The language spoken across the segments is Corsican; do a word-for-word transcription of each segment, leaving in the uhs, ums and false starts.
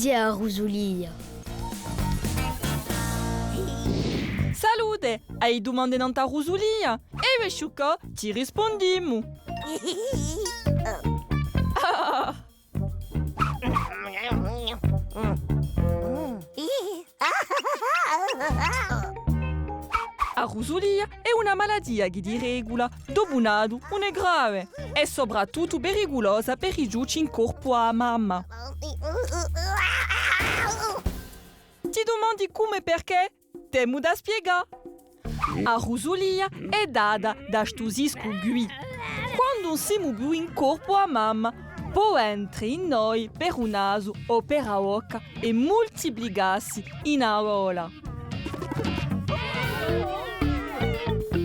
Dì a rusulia. Salute! Ai dumande nant'à a rusulia? È eiu è Sciuccò ti rispundimu. A rusulia hè una malatia chì di regula, dopu natu, ùn hè grave, è sopratuttu periculosa per i ciucci in corpu à a mamma. Ti dumandi cumu è perchè? T'emu da spiegà. A rusulia hè data da stu siscu quì. Quandu ùn simu più in corpu à a mamma, pò entre in noi per u nasu o per a bocca è multiplicassi in a gola.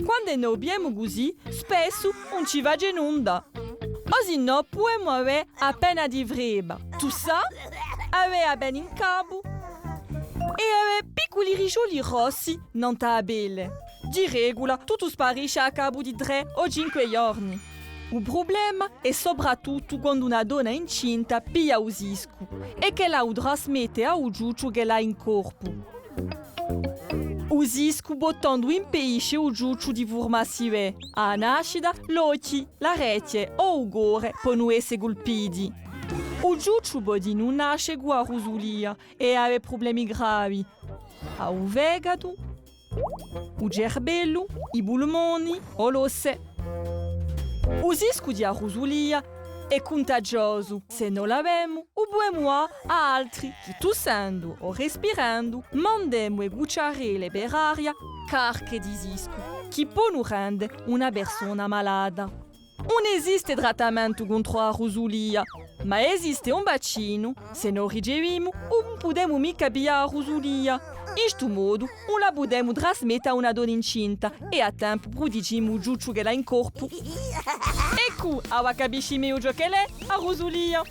Quand'è no u pigliemu cusì, spessu ùn ci face nunda. O sinnò pudemu avè appena di frebba, tussà, avè a pena in capu è avè picculi riccioli rossi nant'à a pelle. Di regula, tuttu sparisce à capu di trè o cinque ghjorni. U prublema hè sopratuttu quandu una donna incinta piglia u siscu è ch'ella u trasmette à u ciucciu ch'ella hà in corpu. U siscu pò tandu impedisce u ciucciu di furmassi bè. À a nascita, l'ochji, l'arechje o u core ponu esse culpiti. U ciucciu pò dinù nasce cù a rusulia è avè prublemi gravi à u fegatu, u cerbellu, i pulmoni o l'osse. U siscu di a rusulia hè cuntagiosu. S'è no l'avemu, u pudemu dà à altri chì, tussendu o respirendu, mandemu e cucciarelle per aria carche di siscu, chì ponu rende una persona malata. Ùn esiste trattamentu contru à a rusulia, ma esiste un vaccinu. S'è no u ricevimu, ùn pudemu micca piglià a rusulia. In stu modu, ùn la pudemu trasmette à una donna incinta è à tempu prutigimu u ciucciu ch'ella hà in corpu. Eccu, avà capisci megliu ciò ch'ella hè, a rusulia.